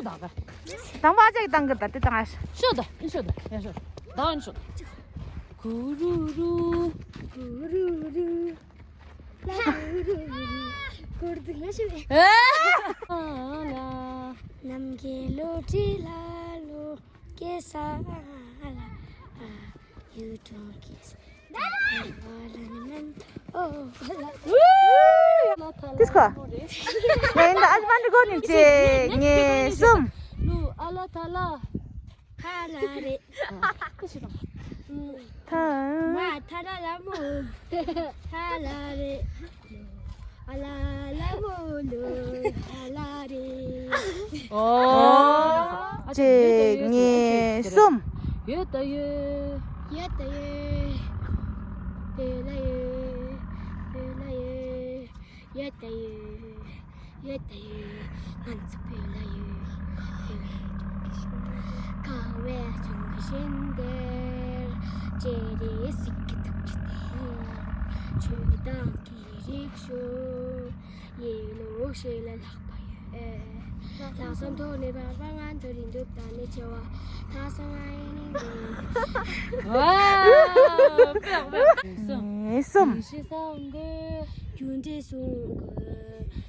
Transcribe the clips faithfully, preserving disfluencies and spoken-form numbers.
ད་ག་དང་པོ་ཨ་ཅག་གིས་བཏང་གི། ད་དེ་བཏང་ཨ། ཤོད་ད། ཨི་ཤོད་ད། ཡ་ཤོད། ད་ཨི་ཤོད། གུ་རུ་རུ། གུ་རུ་རུ། ལ་རུ་རུ་རུ། གུ་རུ་དུ་ང་ཤོད། ཨ་ལ། ནམ་མཁའི་ལོ་ཊི་ལ་ལོ་ཀེ་ས་ལ་ཨ། ཡུ་ཀྲོང་ཀེ་ས། ཏིས་ཀ་ཡིན་ད། ཨ་ཇ་མ་འདི་གོ་ནི་གཅིག་གཉིས་གསུམ། ལུ་ཨ་ལ་ཐ་ལ། ཐ་ལ་རེད། ཐ། མ་ཐ་ལ་ལ་མོ། ཐ་ལ་རེད། ཨ་ལ་ལ་མོ་ལུ་ཨ་ལ་རེད། ཨོ། གཅིག་གཉིས་གསུམ། ཡོད་ད་ཡོད། ཡོད་ད་ཡོད། བོད་ལ་ཡོད། བོད་ལ་ཡོད། ཡོད་ད་ཡོད། ཡོད་ད་ཡོད། ང་ཚོ་བོད་ལ་ཡོད། བོད་ལ་ཡོད། ཁ་བའི་ཆུང་གི་ཤིང་དེར། ཅེ་རེ་སིག་གི་ཐུག་ཅི་དེ། ཆོས་དང་གི་རིག་ཤོ། ཡེ་ལོ་ཤེ་ལ་ལྷག་པ་ཡོད། ལྷག་བསམ་ཐོག་ནས་བར་པ་ང་ཚོ་རིང་སྒྲུབ་དང་ནི་ཆེ་བ། ད་སང་ང་ཡིན་ནི་འདི། ངེས་སོམ། ཤི་སང་གི། རྒྱུ་འབྲས་སོང་གི།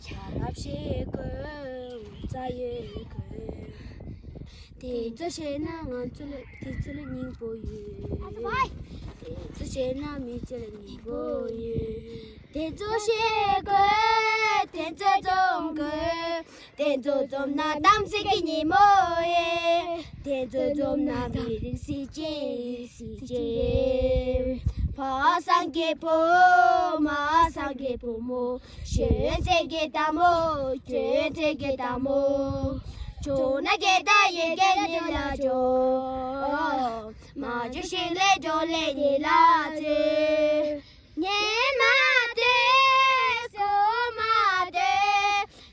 ཡ་རབས་ཤེས་གི། རྩ་ཡོད་གི། དེ་ཚོ་བཤད་ན་ང་ཚོ་ལ་དེ་ཚོ་ལ་སྙིང་པོ་ཡོད། དེ་ཚོ་བཤད་ན་མི་ཚེ་ལ་སྙིང་པོ་ཡོད། དེ་ཚོ་བཤད་དགོས། དེ་ཚོ་འཛོམས་དགོས། དེ་ཚོ་འཛོམས་ན་གཏམ་ཟེར་གི་ཉིན་མོ་ཡོད། དེ་ཚོ་འཛོམས་ན་མི་རིགས་སྲིད་ཇེ་སྲིད་ཇེ། ཕ་སངས་རྒྱས་ཕོ། མ་སངས་རྒྱས་ཕོ་མོ། ཞོན་ཚེ་གེ་ཏ་མོ། ཞོན་ཚེ་གེ་ཏ་མོ། ཇོ་ན་གེ་ཏ་ཡེ་གེ་ནི་ལ་ཇོ། མ་ཇོ་ཤིང་ལེ་ཇོ་ལེ་ནི་ལ་ཇེ། ཉི་མ་དེ་སོ་མ་དེ།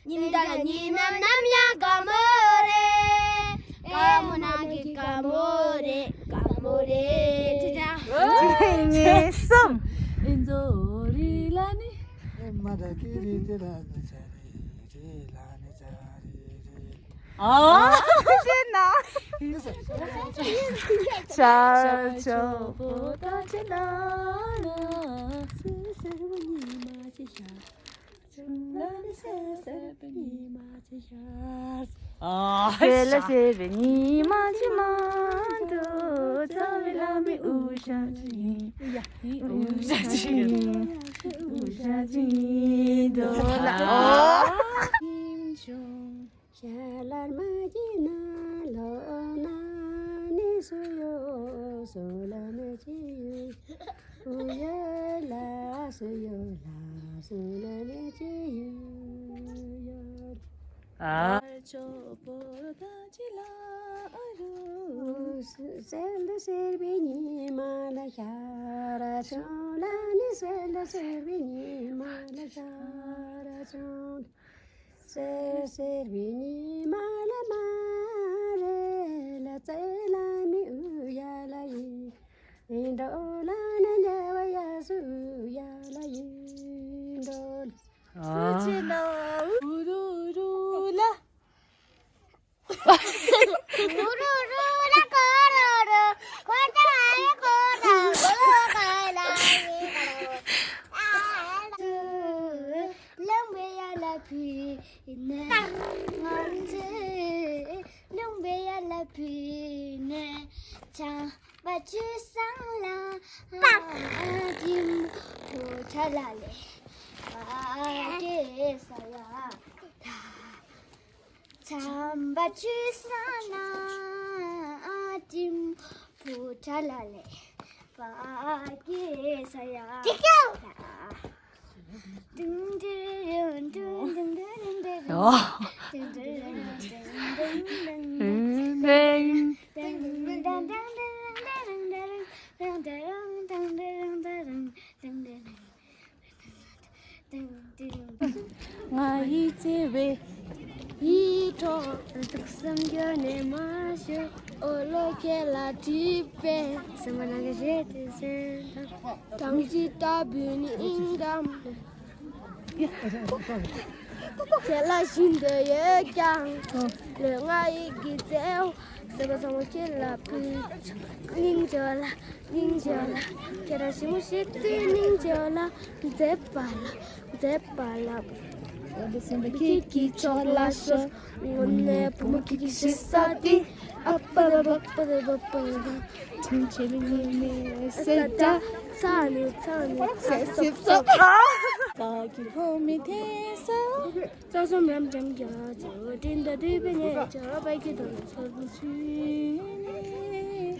ཉིན་ལྟར་ཉི་མ་ནམ་ཡང་དགའ་མོ་རེད། དགའ་མོ་ནང་གི་དགའ་མོ་རེད། དགའ་མོ་རེད། ཅི་ཅང་། ངེས་སོམ། ཨིན་ཛོ་རི་ལ་ནི། ཨེ་མ་ད་ཀི་རི་དེ་ལ་ནི་ཆ་རི་རི་ལ་ནི་ཆ་རི་རི། ཨ། ཅེ་ན། ཤར་ཕྱོགས་པོ་ཏ་ཅེ་ན་ན། སེ་སེར་བ་ཉི་མ་ཅི་ཤར། ལ་ནི་སེ་སེར་བ་ཉི་མ་ཅི་ཤར། ཨ། སེ་ལ་སེར་བ་ཉི་མ་ཅི་མ་འགྲོ། རྩ་བའི་བླ་མའི་དབུ་ཞྭ་ཅི་ཡིན། དབུ་ཞྭ་ཅི་ཡིན། དབུ་ཞྭ་ཅི་ཡིན། འགྲོ་ལ། ཨ། ཤ་ལར་མ་གྱི་ན་ལོ་ན་ནི་སུ་ཡོ་སུ་ལ་མ་གྱི་ཡོ་ཡོ་ལ་སུ་ཡོ་ལ་སུ་ལ་མ་གྱི་ཡོ་ཡོ། ཨ། ཆོ་པོ་ད་ཅི་ལ་རུ། སེལ་ད་སེར་བའི་ཉི་མ་ལ་ཤར་བྱུང་ལ་ནི། སེལ་ད་སེར་བའི་ཉི་མ་ལ་ཤར་བྱུང་། སེར་སེར་བའི་ཉི་མ་ལ་མ་རེད་ལ་ཙེ་ལ་མི་ཨུ་ཡ་ལ་ཡི་འགྲོ་ལ་ན་ཉ་བ་ཡ་སུ་ཡ་ལ་ཡི་འགྲོ་ལ། ཨ། ཨུ་རུ་རུ་ལ། ཨུ་རུ་རུ་ལ་ཀོ་རོ་རོ། ཀོ་ཏ་ཡ་ཀོ་ཏ་ཀོ་ཀ་ལ་ཡི་ཀ་ལ། ལམ་བེ་ཡ་ལ་ཕི་ནེ། ང་ཚེ་ལམ་བེ་ཡ་ལ་ཕི་ནེ། ཆང་བ་ཆུ་སང་ལ་པ་ཏིམ་ཕོ་ཁྲ་ལ་ལེ་པ་ཀེ་ས་ཡ་ད། ཆམ་པ་ཆུ་ས་ན་ཨ་ཏིམ་ཕུ་ཁྲ་ལ་ལེ་པ་ཀེ་ས་ཡ། ཏིང་ཏིང་ཏིང་ཏིང་ཏིང་ཏིང་ཏིང་ཏིང་ཏིང་ཏིང་། ང་ཡི་བརྩེ་བའི་ཡིད་འཕྲོག་འདུག་བསམ་རྒྱུ་ནས་མ་ཤོད། ཨོ་ལོ་ཁྱེད་ལ་དྲིས་པས་སེམས་པ་ནང་གི་རེད་དེ་ཟེར། གྲང་ཅི་ལྟ་བུ་ནི་ཨིན་གམ། ཁྱེད་ལ་ཞུ་འདོད་ཡོད་ཀྱང་། ལོས་ང་ཡི་གི་རྩེའུ། སེམས་པ་ཚང་མ་ཁྱེད་ལ་ཕུལ། སྙིང་རྗེ་བ་ལ། སྙིང་རྗེ་བ་ལ། ཁྱེད་རང་ཞི་མོ་ཞིག་དུས་སྙིང་རྗེ་བ་ལ། མཛེས་པ་ལ། མཛེས་པ་ལ། ཁྱེད་ཀྱི་ཕྱོགས་ལ་ཤོག་དངོས་གནས་བུ་མོ་ཁྱེད་ཀྱི་ཞེ་ས་དེ། ཨ་པ་ར་པ་པ་ར་པ་པ་ར་པ། ཁྱིམ་ཆེ་མི་ངོ་མའི་ས་ཆ། ཚ་ནི་ཚ་ནི་ཚ་སིབ་སོབ། ས་གི་ལྷོ་མི་ཐེ་ས། རྩ་གསུམ་རབ་འབྱམས་རྒྱ་མཚོ། སྤྲིན་དང་འདུས་པའི་གནས་མཆོག་དཔལ་གྱི་རྡོ་རྗེ་ཚོགས་རྫོང་ཆུ།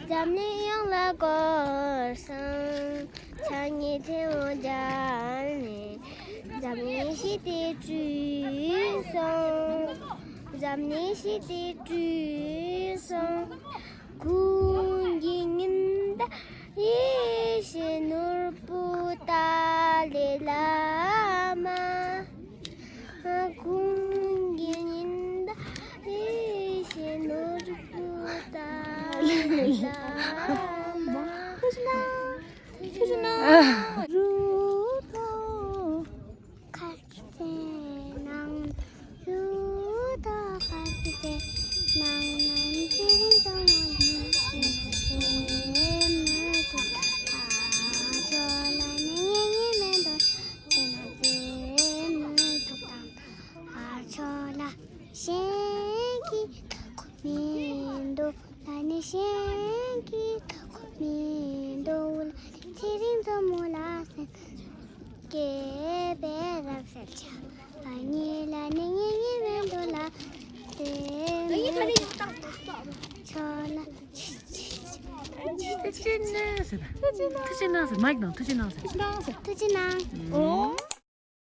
འཛམ་གླིང་ཡོངས་ལ་བསྐོར་སོང་། ཕྱག་གཉིས་མཐེ་བོང་སྦྱར་ནས། འཛམ་གླིང་ཞི་བདེ་བསྐྲུན་སོང་། འཛམ་གླིང་ཞི་བདེ་བསྐྲུན་སོང་། ཀུན་གྱི་ཉི་ཟླ་ཡེ་ཤེས་ནོར་བུ་ཏཱ་ལའི་བླ་མ། ཀུན་གྱི་ཉི་ཟླ་ཡེ་ཤེས་ནོར་བུ་ཏཱ་ལའི་བླ་མ། ཐུགས་རྗེ་གནང་། ཐུགས་རྗེ་གནང་། རུ་ཐོག་ཁ་ཆེ་ནང་། རུ་ཐོག་ཁ་ཆེ་ནང་། ནང་ཚེ་རིང་ཐོག་མ་ནི་ཚེ་མི་ཐུབ། ཨ་ཅོ་ལ་ནི་ངེས་ངེས་མེད་དོ། ཚེ་ན་ཚེ་མི་ཐུབ་དང་། ཨ་ཅོ་ལ་གཞན་གྱིས་ཐོབ་ཁོ་མི་འདུག་ལ་ནི་གཞན་གྱིས་ཐོབ་ཁོ་མི་འདུག་ལ་ཚེ་རིང་མཚོ་མོ་ལ་སེམས་སྐྱེས་པའི་རབ་གསལ་ཆ། ཨ་ནི་ལ་ནི་ངེས་ངེས་མེད་འདུག་ལ་སེམས་ཆོ་ལ། ཐུགས་རྗེ་གནང་ཟེར། ཐུགས་རྗེ་གནང་ཟེར། མའིག་ནང་ཐུགས་རྗེ་གནང་ཟེར། ཐུགས་རྗེ་གནང་། ཨོ།